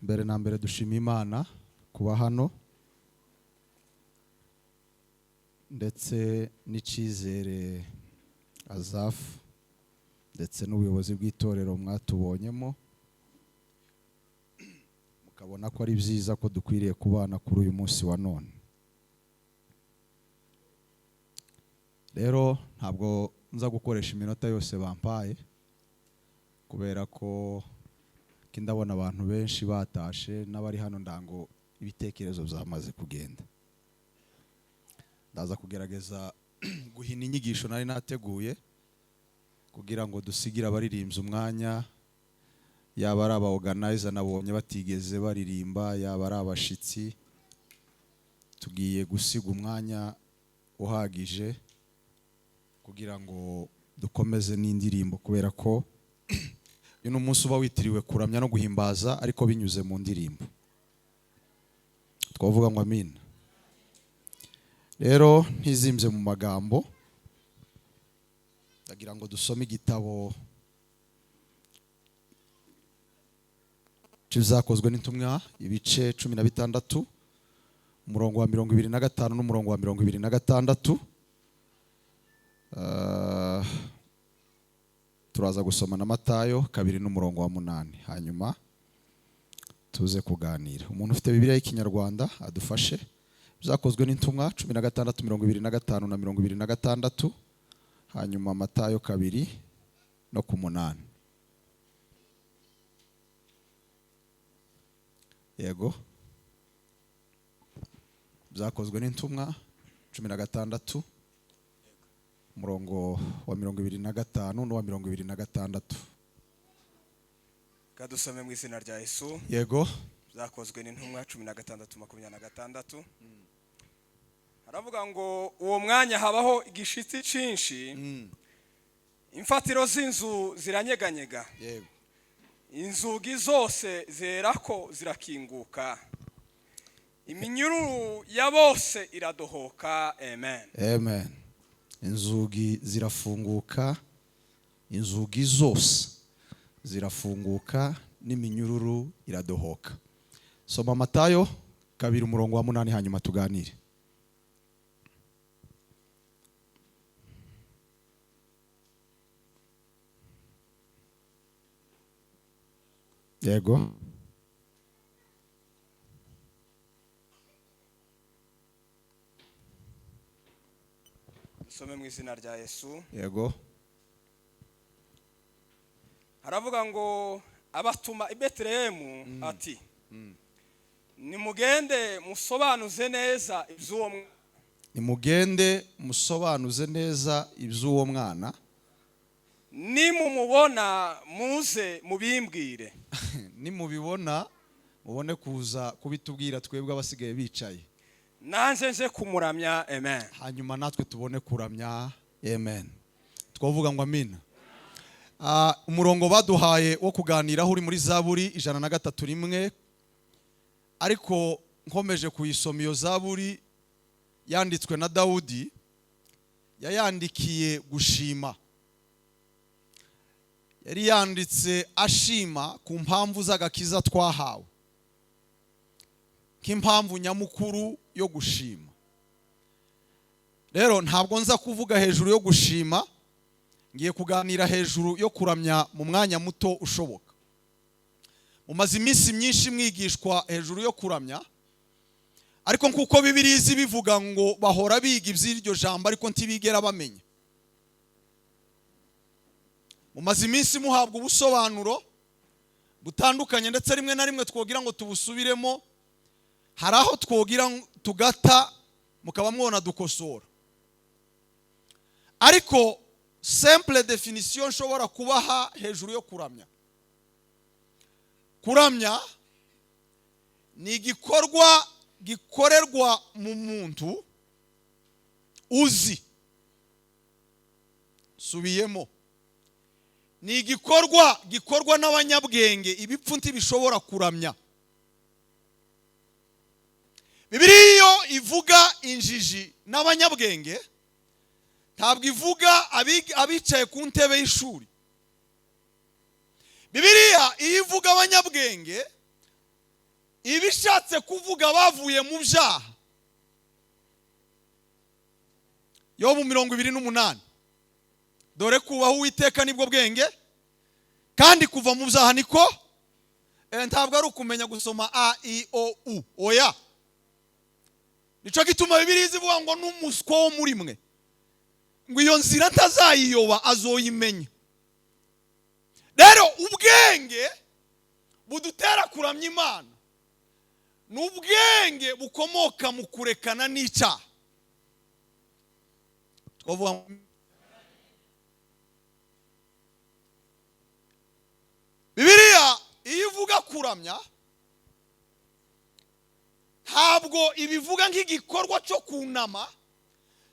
Mbere na mbere dushima Imana kuba hano ndetse n'icyizere Azafu ndetse n'ubuyobozi bw'itorero mwatubonyemo, mukabona ko ari byiza ko dukwiriye kubana kuri uyu munsi wa none. Rero ntabwo nza gukoresha iminota yose bampaye, kubera ko ndabona abantu benshi batashe n'abari hano ndango ibitekerezo byamaze kugenda. Ndaza kugerageza guhina inyigisho nari nateguye kugira ngo dusigire abaririmbyi umwanya, yaba ari aba organizer nabonye batigeze baririmba, yaba ari abashitsi, tugiye gusiga umwanya uhagije kugira ngo dukomeze n'indirimbo, kubera ko uyu ni umunsi uba witiriwe kuramya no guhimbaza ariko binyuze mu ndirimbo. Twavuga ngo amina. Rero ntizimbye mu magambo, ndagira ngo dusome igitabo cy'Ibyakozwe n'Intumwa, ibice 16, umurongo wa 25 n'umurongo wa 26. Turaza gusoma na Matayo 2 n'umurongo wa 8, hanyuma tuze kuganira. Umuntu ufite Bibiliya y'Ikinyarwanda adufashe. Byakozwe n'Intumwa 16 25 na 26, hanyuma Matayo 2 no ku 8. Yego, Byakozwe n'Intumwa 16 umurongo wa 25 n'uwa 26. Kadusome mu izina rya Yesu. Yego. Byakozwe n'Intumwa 16 26. Haravuga ngo uwo mwanya habaho igishitsi cinshi, imfatiro z'inzu ziranyeganyega, yego, inzugi zose zerako zirakinguka, iminyururu ya bose iradohoka. Amen. Amen. Inzugi zirafunguka, inzugi zose zirafunguka n'iminyururu iradohoka. Soma Matayo 2 umurongo wa 8, hanyuma tuganire. Yego. Dusome mu izina rya Yesu. Yego. Haravuga ngo abatuma i Betelehemu ati nimugende musobanuze neza iby'uwo mwana. Nimugende musobanuze neza iby'uwo mwana. Nimumubona muze mubimbwire. Nimubibona mubone kuza kubitubwira twebwe abasigaye bicaye. Nanjye nje kumuramya. Amen. Hanyuma natwe tubone kuramya. Amen. Twavuga ngo amina. Umurongo baduhaye wo kuganiraho uri muri Zaburi 103:1, ariko nkomeje kuyisoma iyo Zaburi yanditswe na Dawudi, yayandikiye gushima. Yari yanditse ashima ku mpamvu z'agakiza twahawe, nk'impamvu nyamukuru yo gushima. Rero ntabwo nza kuvuga hejuru yo gushima, ngiye kuganira hejuru yo kuramya mu mwanya muto ushoboka. Mumaze iminsi myinshi mwigishwa hejuru yo kuramya, ariko nkuko Bibiliya bivuga ngo bahora biga iby'iryo jambo ariko ntibigera bamenya. Mumaze iminsi muhabwa ubusobanuro butandukanye, ndetse rimwe na rimwe twogira ngo tubusubiremo, hari aho twogira tugata mukaba mwona dukosora. Ariko simple definition nshobora kubaha hejuru yo kuramya. Kuramya ni igikorwa gikorerwa mu muntu uzi. Subiyemo. Ni igikorwa gikorwa n'abanyabwenge, ibipfu ntibishobora kuramya. Bibiliya iyo ivuga injiji n'abanyabwenge, ntabwo ivuga abicaye ku ntebe y'ishuri. Bibiliya iyo ivuga abanyabwenge Abanyabwenge ibishatse kuvuga bavuye mu byaha. Yobu 28, dore kubaha Uwiteka nibwo bwenge, kandi kuva mu byaha niko. Ntabwo ari ukumenya gusoma a i o u, oya. Nico gituma Bibiliya ivuga ngo n'umuswa wo muri mwe ngo iyo nzira ntazayiyoba, azoyimenya. Rero ubwenge budutera kuramya Imana ni ubwenge bukomoka mu kurekana n'icyaha. Twavuga Bibiliya iyo ivuga kuramya, ntabwo ibivuga nk'igikorwa cyo kunama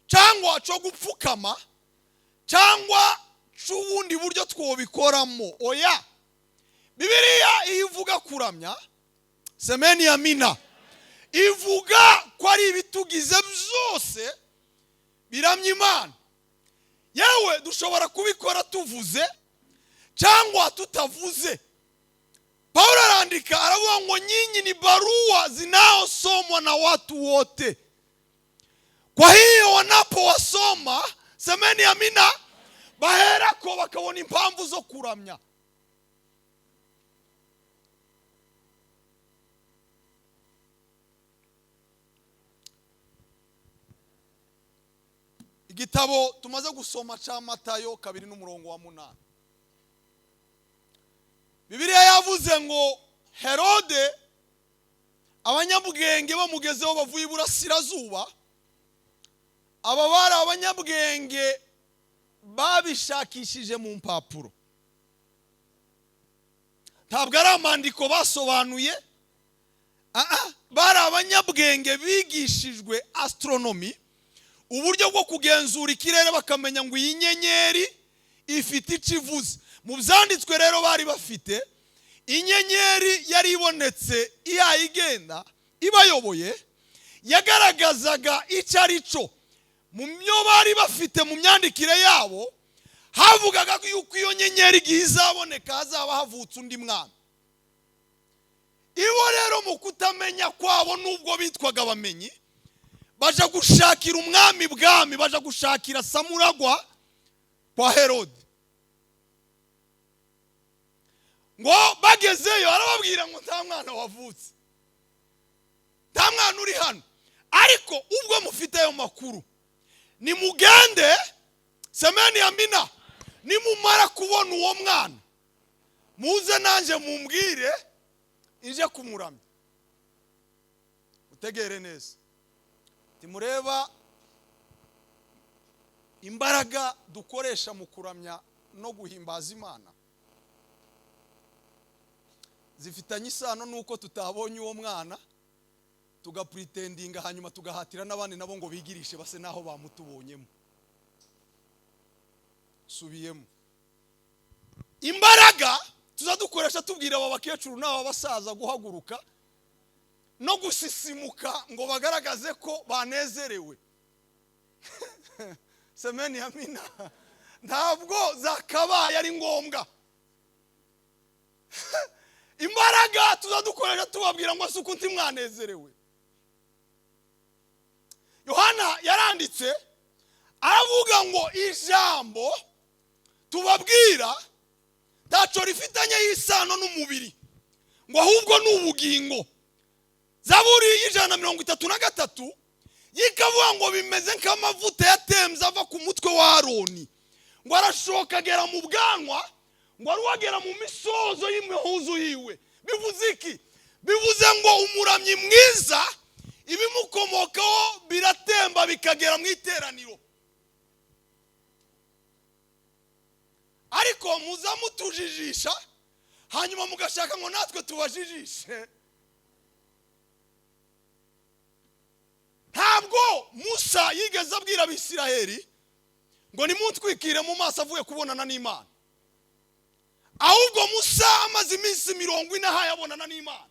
cyangwa cyo gupfukama cyangwa cy'ubundi buryo twobikoramo, oya. Bibiliya iyo ivuga kuramya, semeni amina, ivuga ko ari ibitugize byose biramya Imana. Yewe dushobora kubikora tuvuze cyangwa tutavuze. Paulo arandika aravuga ngo nyinyi ni barua zinaosomwa na watu wote, kwa hiyo wanapowasoma, semeni amina, baherako bakabona impamvu zo kuramya. Igitabo tumaze gusoma cya Matayo 2:8, Bibiliya yavuze ngo Herode abanyabwenge bamugezeho bavuye iburasirazuba. Aba bari abanyabwenge babishakishije mu mpapuro, ntabwo ari amandiko basobanuye. Bari abanyabwenge bigishijwe astronomy, uburyo bwo kugenzura ikirere, bakamenya ngo iyi nyenyeri ifite icyo ivuze. Mu byanditswe rero bari bafite inyenyeri yari ibonetse igenda ibayoboye, yagaragazaga icyo ari cyo. Mu byo bari bafite mu myandikire yabo havugaga yuko iyo nyenyeri igihe izaboneka hazaba havutse undi mwana. Ibo rero mu kutamenya kwabo, nubwo bitwaga abamenyi, baja gushakira umwami bwami, baja gushakira samuragwa kwa Herode. Ngo bagezeyo arababwira ngo nta mwana wavutse, nta mwana uri hano, ariko ubwo mufite ayo makuru nimugende, semeni amina, nimumara kubona uwo mwana muze nanjye mumbwire ije kumuramya. Utegere neza, timureba imbaraga dukoresha mu kuramya no guhimbaza Imana zifitanye isano nuko tutabonye uwo mwana, tugapretendinga hanyuma tugahatira n'abandi nabo ngo bigirishe base naho bamutubonyemo. Subiyemo imbaraga tuzadukoresha tubwira aba bakecuru n'aba basaza guhaguruka no gusisimuka ngo bagaragaze ko banezerewe. Semeni amina, ntabwo zakabaye ari ngombwa. Imbaraga tuzadukoresha tubabwira ngo suko ntimwanezerewe. Yohana yaranditse aravuga ngo ijambo tubabwira ntaco rifitanye y'isano n'umubiri, ngo ahubwo ni ubugingo. Zaburi 133 yikavuga ngo bimeze nk'amavuta yatemze ava ku mutwe wa Aroni, ngo arashoka agera mu bwanwa, ngo aruwagera mu misozo y'imihuzu yiwe. Bivuze iki? Bivuze ngo umuramyi mwiza ibimukomokaho biratemba bikagera mu iteraniro. Ariko muza mutujijisha hanyuma mugashaka ngo natwe tubajijishe. Ntabwo Musa yigeze abwira Abisiraheli ngo nimutwikire mu maso avuye kubonana n'Imana, ahubwo Musa amaze iminsi 40 ahaye abonana n'Imana.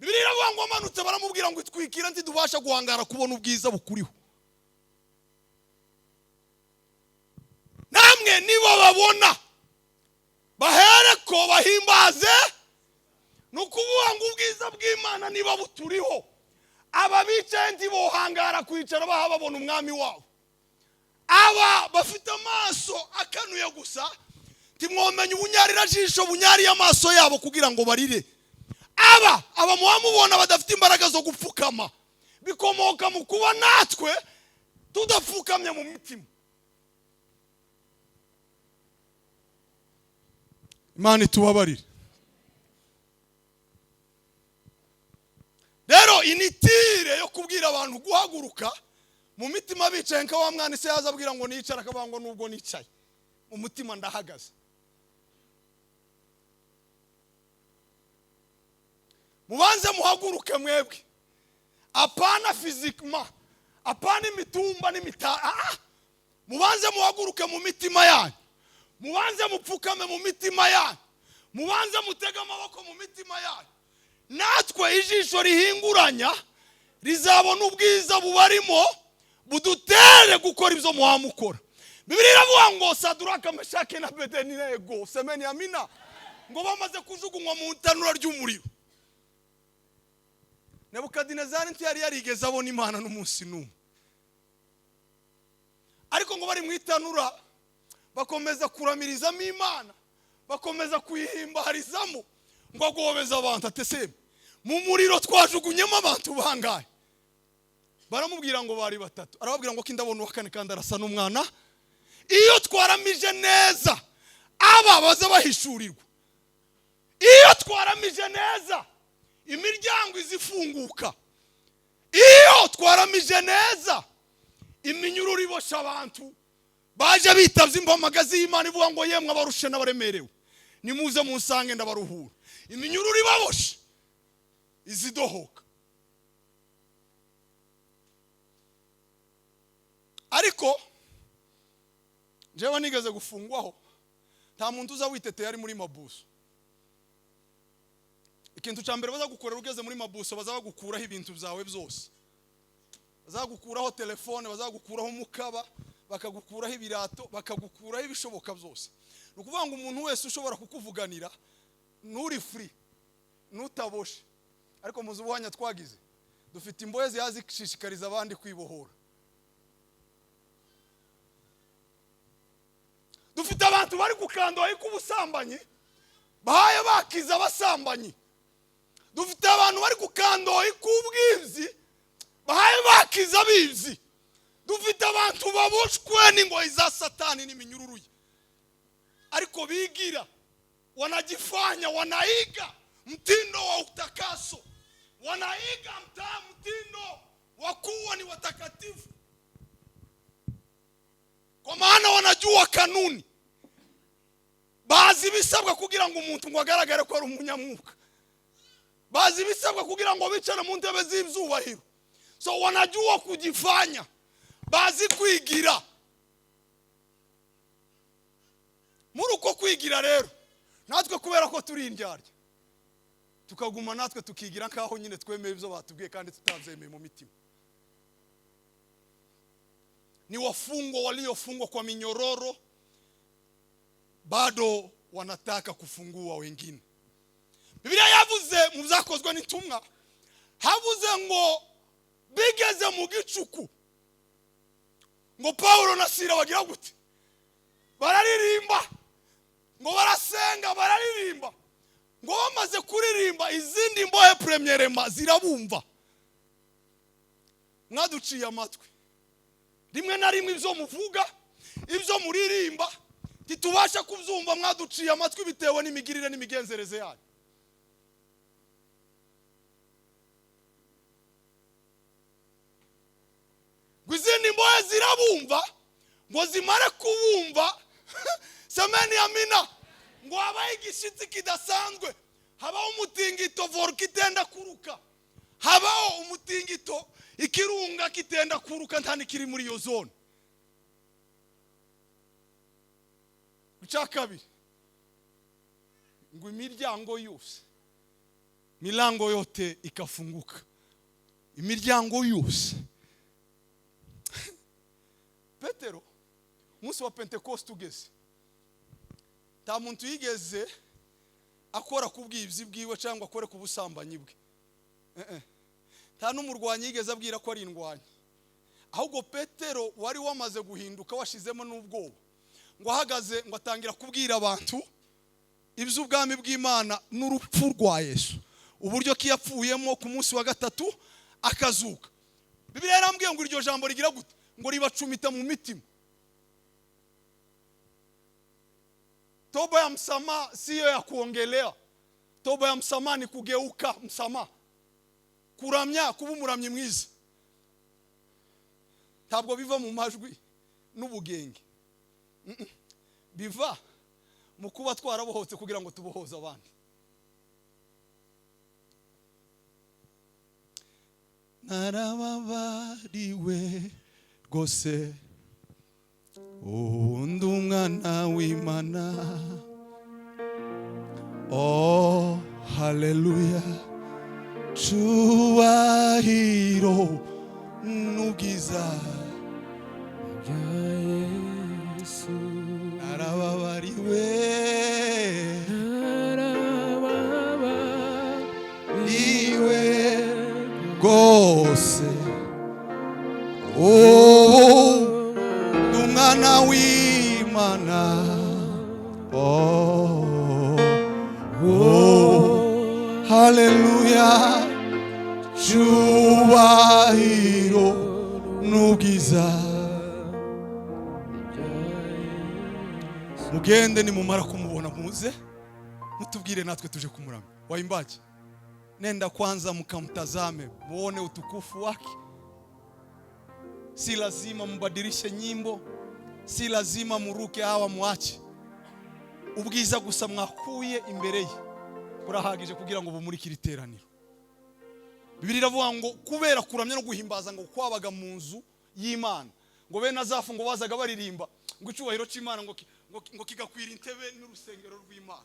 Bibiliya iravuga ngo amanutse baramubwira ngo itwikire ntidubasha guhangara kubona ubwiza bukuriho. Namwe nibo babona bahereko bahimbaze. Ubwiza bw'Imana niba buturiho, aba bicaye ntibohangara kwicara baha babona umwami wabo. Aba bafite amaso akanuye gusa, ntimwomenya ubunyarirajisho bunyariye amaso yabo kugira ngo barire. Aba muba mubona badafite imbaraga zo gupfukama, bikomoka mu kuba natwe tudapfukamye mu mitima. Imana itubabarire. Rero initire yo kubwira abantu guhaguruka mu mitima bicaye nka wa mwana se yaza abwira ngo nicara, akavuga ngo nubwo nicaye mu mutima ndahagaze. Mubanze muhaguruke mwebwe, apana physiquement, apana imitumba n'imita, mubanze muhaguruke mu mitima yanyu, mubanze mupfukame mu mitima yanyu, mubanze mutege amaboko mu mitima yanyu. Natwe ijisho rihinguranya rizabona ubwiza bubarimo, budutere gukora ibyo muhamukora. Bibiliya iravuga ngo Saduraka, Meshake na Bedenego, semeni amina, ngo bamaze kujugunywa mu itanura ry'umuriro. Nebukadinezari ntiyari yarigeze abona Imana n'umunsi n'umwe, ariko ngo bari mu itanura bakomeza kuramirizamo Imana, bakomeza kuyihimbarizamo, ngo agobeza abantu atese mu muriro twajugunyemo abantu bangahe? Baramubwira ngo bari batatu. Arababwira ngo kindabona uwa kane kandi arasa n'umwana. Iyo twaramije neza aba baza bahishurirwa. Iyo twaramije neza imiryango izifunguka. Iyo twaramije neza iminyururu ibosha abantu baje bitavye impamagazi y'Imana ivuga ngo yemwe abarushe n'abaremerewe nimuze munsange ndabaruhura. Iminyururu ibaboshe izidohoka. Ariko jewe nigeze gufungwaho, nta muntu uza witeteye ari muri mabuso. Ikintu cya mbere bazagukorera ugeze muri mabuso, bazagukuraho ibintu byawe byose, bazagukuraho telefone, bazagukuraho umukaba, bakagukuraho ibirato, bakagukuraho ibishoboka byose. Ni ukuvuga ngo umuntu wese ushobora kukuvuganira nuri free, nutaboshe. Ariko muzi ubuhanya twagize, dufite imbohe zishishikariza abandi kwibohora. Dufite abantu bari gukandoye k'ubusambanyi bahaye bakiza abasambanyi. Dufite abantu bari gukandoye k'ubwizi bahaye bakiza abizi. Dufite abantu baboshwe n'ingoyi za Satani n'iminyururu ye, ariko bigira wanajifanya wanaiga mtindo wa utakaso, wanaiga mtindo wa kuwa ni watakatifu, kwa maana wanajua kanuni, bazi ibisabwa kugira ngo umuntu ngo agaragare ko ari umunyamwuka, bazi ibisabwa kugira ngo bicare mu ntebe z'ibyubahiro. So wanajua kujifanya, bazi kwigira. Muri uko kwigira rero natwe kubera ko turi indyarya tukaguma natwe tukigira nkaho nyine twemeye ibyo batubwiye kandi tutabyemeye mu mitima. Ni wafungwa waliofungwa kwa minyororo bado wanataka kufungua wengine. Biblia yavuze mu byakozwe n'intumwa, havuze ngo bigeze mu gicuku ngo Paulo na Sila bagira gute? Bararirimba, ngo barasenga, bararirimba, ngo bamaze kuririmba izindi mbohe premierema zirabumva. Mwaduciye amatwi rimwe na rimwe ibyo muvuga, ibyo muririmba titubasha kubyumva, mwaduciye amatwi bitewe n'imigirire n'imigenzereze yanyu. Ngo izindi mbohe zirabumva, ngo zimare kubumva semeni amina, ngo habaho igishitsi kidasanzwe, habaho umutingito volka itenda kuruka, habaho umutingito ikirunga kitenda kuruka, nta nikiri muri iyo zone. Icya kabiri ngo imiryango yose, milango yote ikafunguka, imiryango yose. Petero umunsi wa Pentecost ugeze, nta muntu yigeze akora ku bwibzi bwiwe cyangwa akore ku busambanyi bwe. Nta n'umurwanyi yigeze abwira ko ari indwanyi. Ahubwo Petero wari wamaze guhinduka, washizemo n'ubwoba, ngo ahagaze ngo atangira kubwira abantu iby'ubwami bw'Imana n'urupfu rwa Yesu, uburyo ki yapfuyemo, ku munsi wa gatatu akazuka. Bibiliya yarambwiye ngo iryo jambo rigira gute? Ngo ribacumita mu mitima. Toba ya msamaha siyo ya kuongelea. Toba ya msamaha ni kugeuka msamaha, kuramya, kuba umuramyi mwiza. Ntabwo biva mu majwi n'ubugenge. Biva mu kuba twarabohotse kugira ngo tubohoze abandi. Narababariwe rwose, ubundi umwana w'Imana. Oh, haleluya, cubahiro n'ubwiza bya Yesu. Narababariwe. Narababariwe rwose, ubu ndi umwana w'Imana. Oh, haleluya, cyubahiro n'ubwiza. Mugende, nimumara kumubona muze mutubwire, natwe tuje kumuramya. Waimbaji, nenda kwanza mkamtazame, muone utukufu wake. Si lazima mubadilishe nyimbo, si lazima muruke hawa muache. Ubwiza gusa mwakuye imbere ye burahagije kugira ngo bumurikire iteraniro. Bibiliya iravuga ngo kubera kuramya no guhimbaza ngo kwabaga mu nzu y'Imana, ngo bene Azafu ngo bazaga baririmba, ngo icyubahiro cy'Imana ngo kigakwira intebe n'urusengero rw'Imana.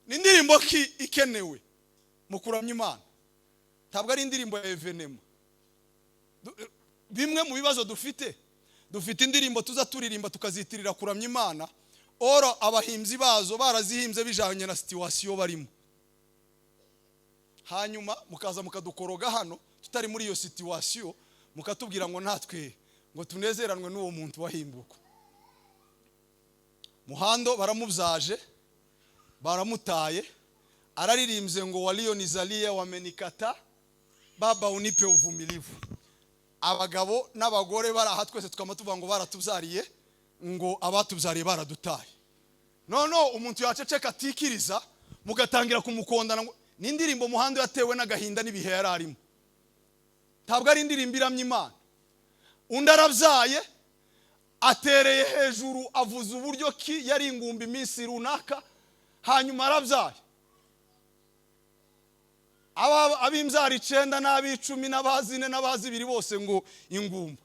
Ni indirimbo ki ikenewe mu kuramya Imana? Ntabwo ari indirimbo ya événement. Bimwe mu bibazo dufite, dufite indirimbo tuza turirimba tukazitirira kuramya Imana, oro abahimbyi bazo barazihimbye bijanye na situation barimo, hanyuma mukaza mukadukoroga hano tutari muri iyo situation, mukatubwira ngo natwe ngo tunezeranwe n'uwo muntu wahimbuka. Muhando baramubyaje, baramutaye, araririmbye ngo walionizalia wamenikata, baba unipe uvumilivu. Abagabo n'abagore bari aha twese tukaba tuvuga ngo baratubyariye, ngo abatubyariye baradutaye. No umuntu yaceceka atikiriza, mugatangira kumukondana ngo ni indirimbo Muhando yatewe n'agahinda n'ibihe yari arimo. Ntabwo ari indirimbo iramya Imana. Undi arabyaye, atereye hejuru, avuze uburyo ki yari ingumba iminsi runaka, hanyuma arabyaye. Ab'imbyaro 9 n'ab'icumi n'abazine n'abazibiri bose ngo ingumba.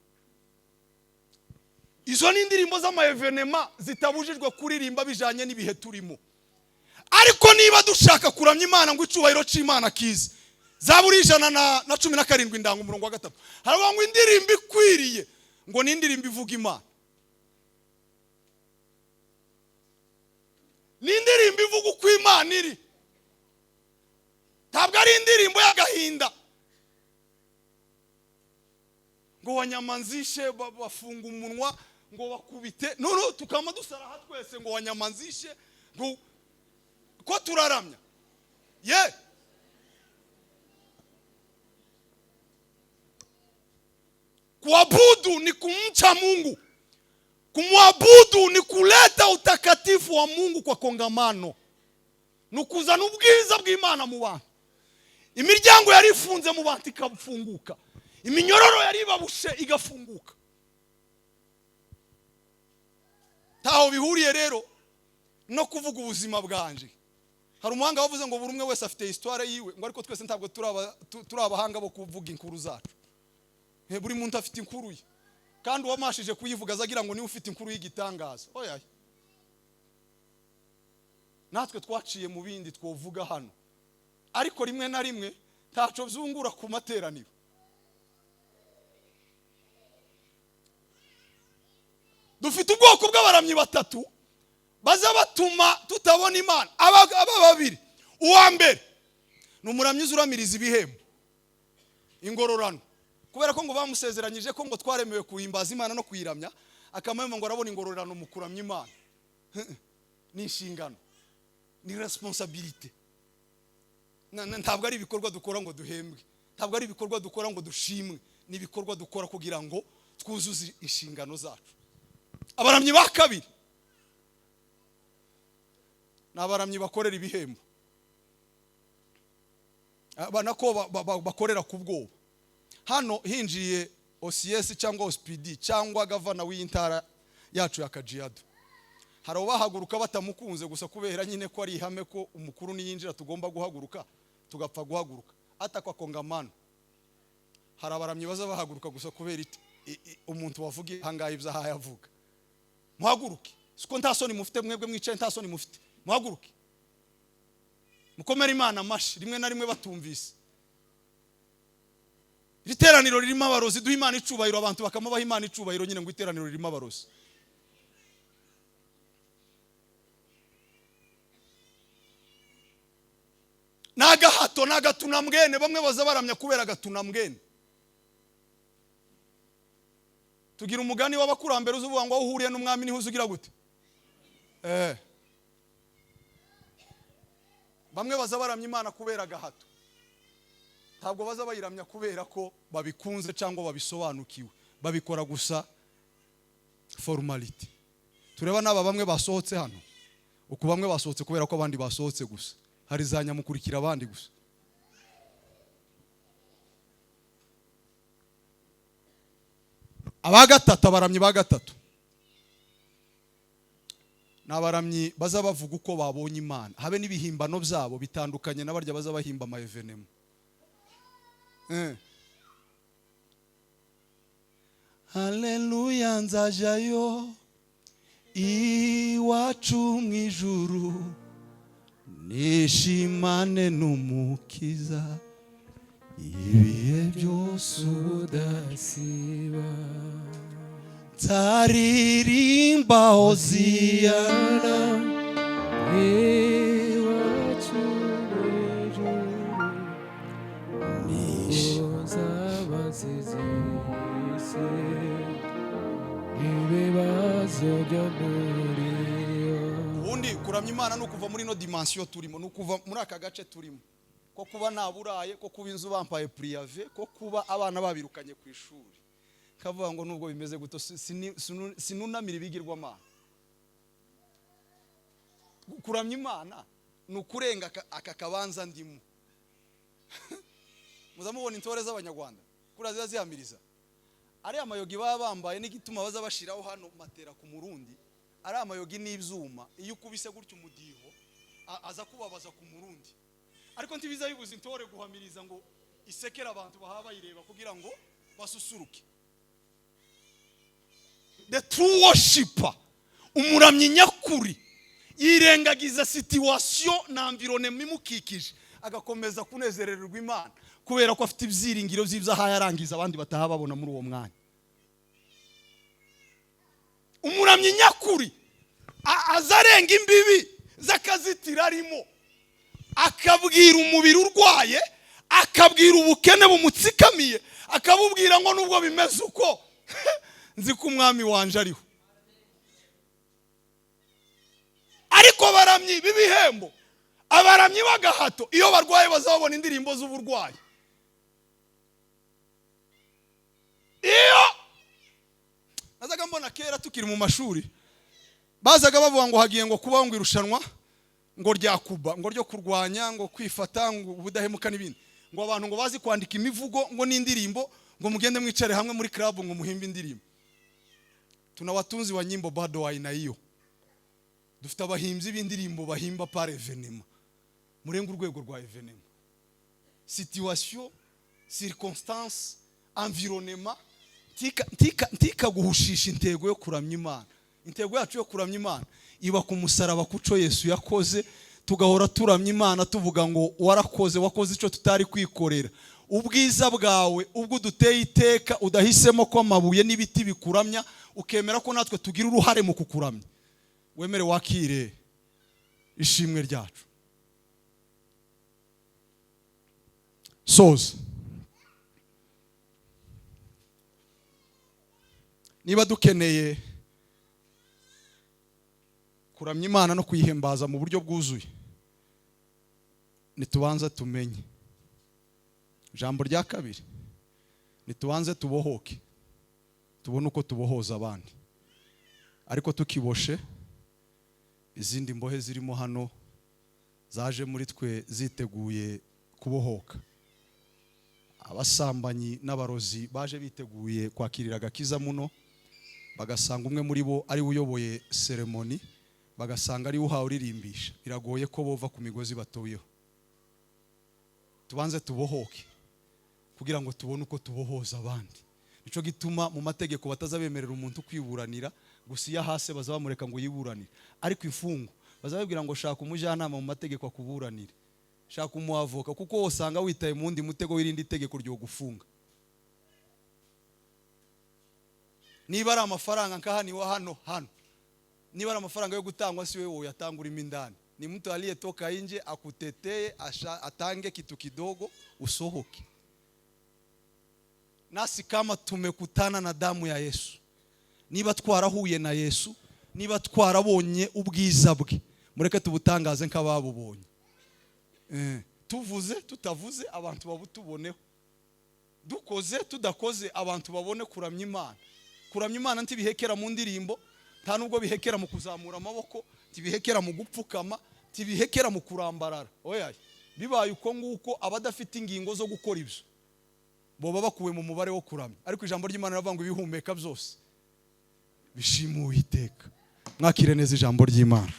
Izo ni indirimbo z'amaevenema zitabujijwe kuririmba bijanye n'ibihe turimo. Ariko niba dushaka kuramya Imana ngo icyubahiro cy'Imana kize, Zaburi 117 ndanga umurongo wa 3, haravuga ngo indirimbo ikwiriye ngo ni indirimbo ivuga Imana. Ni indirimbo ivuga uko Imana iri. Ntabwo ari indirimbo y'agahinda ngo wanyamanzishe bafunga umunwa ngo bakubite. No tukama dusaraha twese ngo wanyamanzishe, ngo ko turaramya. Ye kuabudu ni kumcha Mungu. Kumwabudu ni kuleta utakatifu wa Mungu kwa kongamano. Nukuzana ubwiza bw'Imana mu bantu. Imiryango yari ifunze mu bantu ikafunguka, iminyororo yari ibabushe igafunguka. Taho bihuriye rero no kuvuga ubuzima bwanje. Hari umuhanga wavuze ngo buri umwe wese afite histoire yiwe, ngo ariko twese ntabwo turi abahanga bo kuvuga inkuru zacu. Buri muntu afite inkuru ye, kandi uwamashije kuyivuga azagira ngo niwe ufite inkuru y'igitangaza. Oya, natwe twaciye mu bindi twovuga hano, ariko rimwe na rimwe ntaco byungura ku materaniro. Dufite ubwoko bw'abaramyi batatu baza batuma tutabona Imana. Aba babiri, Uwa mbere ni umuramyi uzi uramiriza ibihembo, ingororano, kubera ko ngo bamusezeranyije ko ngo twaremewe kuhimbaza Imana no kuyiramya, akamenya ngo arabona ingororano mu kuramya Imana. Ni inshingano, ni responsabilité. Ntabwo ari ibikorwa dukora ngo duhembwe, ntabwo ari ibikorwa dukora ngo dushimwe, ni ibikorwa dukora kugira ngo twuzuze inshingano zacu. Abaramyi ba kabiri ni abaramyi bakorera ibihembo, nako bakorera ku bwoba. Hano hinjiye OCS cyangwa OCPD cyangwa gavana w'intara yacu ya Kajiado, hari abahaguruka batamukunze gusa kubera nyine ko ari ihame ko umukuru niyinjira tugomba guhaguruka, tugapfa guhaguruka atakwa kongamano. Hari abaramyi baza bahaguruka gusa kubera umuntu wavuga ahangaha ibyo ahaye avuga. Muhaguruke, siko nta soni mufite mwebwe mwicaye, nta soni mufite. Muhaguruke, mukomere Imana amashi rimwe na rimwe batumvise. Iri teraniro ririmo abarozi, duha Imana icubahiro, abantu bakamubaha Imana icubahiro nyine ngo iteraniro ririmo abarozi. Ni agahato, ni agatunambwene. Bamwe baza baramya kubera agatunambwene. Tugira umugani w'abakurambere uzuvuga ngo aho uhuriye n'umwami niho uzugira gute. Bamwe baza baramya Imana kubera agahato, ntabwo baza bayiramya kubera ko babikunze cyangwa babisobanukiwe, babikora gusa formality. Tureba n'aba bamwe basohotse hano, uku bamwe basohotse kubera ko abandi basohotse gusa, hari za nyamukurikira abandi gusa. Aba gatatu, abaramyi ba gatatu ni abaramyi baza bavuga uko babonye Imana, habe n'ibihimbano byabo bitandukanye n'abarya baza bahimba ama evenema. Haleluya, nzajayo iwacu mu ijuru, nishimane n'Umukiza ibihe byose udasiba. Nzaririmba hoziyana iwacu mu ijuru, nzaba nsize isi ibibazo byo muri yo. Ubundi kuramya Imana ni ukuva muri ino dimension turimo, ni ukuva muri aka gace turimo, ko kuba naburaye, ko kuba inzu bampaye priave, ko kuba abana babirukanye ku ishuri, kavuga ngo nubwo bimeze guto sinunamira ibigirwamana. Kuramya Imana ni ukurenga aka kabanza ndimo. Muzamubona intore z'Abanyarwanda kuri ziba zihamiriza, ari amayogi baba bambaye n'igituma baza bashiraho hano matera ku murundi, ari amayogi n'ibyuma, iyo ukubise gutyo umudiho aza kubabaza ku murundi, ariko ntibiza bibuza intore guhamiriza ngo isekere abantu bahaba bayireba kugira ngo basusuruke. The true worshiper, umuramyi nyakuri, yirengagiza situation na environnement imukikije, agakomeza kunezererwa Imana kubera ko afite ibyiringiro by'ibyo ahaye arangiza abandi bataha babona muri uwo mwanya. Umuramyi nyakuri azarenga imbibi z'akazitiro arimo, akabwira umubiri urwaye, akabwira ubukene bumutsikamiye, akabubwira ngo nubwo bimeze uko nzi ko umwami wanje ariho. Ariko abaramyi b'ibihembo, abaramyi b'agahato, iyo barwaye bazabona indirimbo z'uburwayi. Iyo nazaga mbona kera tukiri mu mashuri, bazaga bavuga ngo hagiye ngo kuba ngo irushanwa ngo rya Kuba, ngo ryo kurwanya ngo kwifata ngo ubudahemuka n'ibindi, ngo abantu ngo bazi kwandika imivugo ngo n'indirimbo, ngo mugende mwicare hamwe muri club ngo muhimbe indirimbo. Tuna watunzi wa nyimbo bado wa aina hiyo. Dufite abahimbyi b'indirimbo bahimba par evenement, murenga urwego rwa evenement, situation, circonstance, environnement, ntikaguhushisha intego yo kuramya Imana. Intego yacu yo kuramya Imana iba ku musaraba, kuco Yesu yakoze, tugahora turamya Imana tuvuga ngo warakoze, wakoze ico tutari kwikorera. Ubwiza bwawe ubwo uduteye iteka, udahisemo ko amabuye n'ibiti bikuramya, ukemera ko natwe tugira uruhare mu kukuramya, wemere wakire ishimwe ryacu. Soza, niba dukeneye kuramya Imana no kuyihimbaza mu buryo bwuzuye, nitubanze tumenye. Ijambo rya kabiri, nitubanze tubohoke, tubone uko tubohoza abandi. Ariko tukiboshe, izindi mbohe zirimo hano zaje muri twe ziteguye kubohoka. Abasambanyi n'abarozi baje biteguye kwakirira agakiza muno, bagasanga umwe muri bo ari we uyoboye seremoni, bagasanga ari we uhawe uririmbisha, biragoye ko bova ku migozi batuyeho. Tubanze tubohoke kugira ngo tubone uko tubohoza abandi. Nico gituma mu mategeko batazabemerera umuntu kwiburanira, gusa iyo ahase bazabamureka ngo yiburanire. Ariko imfungwa bazababwira ngo shaka umujyanama mu mategeko akuburanire, shaka umuavoka, kuko usanga witaye mu wundi mutego w'irindi tegeko ryo gufunga. Niba ari amafaranga nkahaniwe hano hano, niba ari amafaranga yo gutangwa, si wewe uyatanga urimo indani, ni mtu aliyetoka nje akutetee, atange kitu kidogo usohoke. Nasi kama tumekutana na damu ya Yesu, niba twarahuye na Yesu, niba twarabonye ubwiza bwe, mureke tubutangaze nk'ababubonye. Tuvuze tutavuze abantu babutuboneho, dukoze tudakoze abantu babone kuramya Imana. Kuramya Imana ntibihekera mu ndirimbo, nta nubwo bihekera mu kuzamura amaboko, ntibihekera mu gupfukama, ntibihekera mu kurambarara. Oya, bibaye uko nguko abadafite ingingo zo gukora ibyo boba bakuwe mu mubare wo kuramya. Ariko ijambo ry'Imana riravuga ngo ibihumeka byose bishima Uwiteka. Mwakire neza ijambo ry'Imana.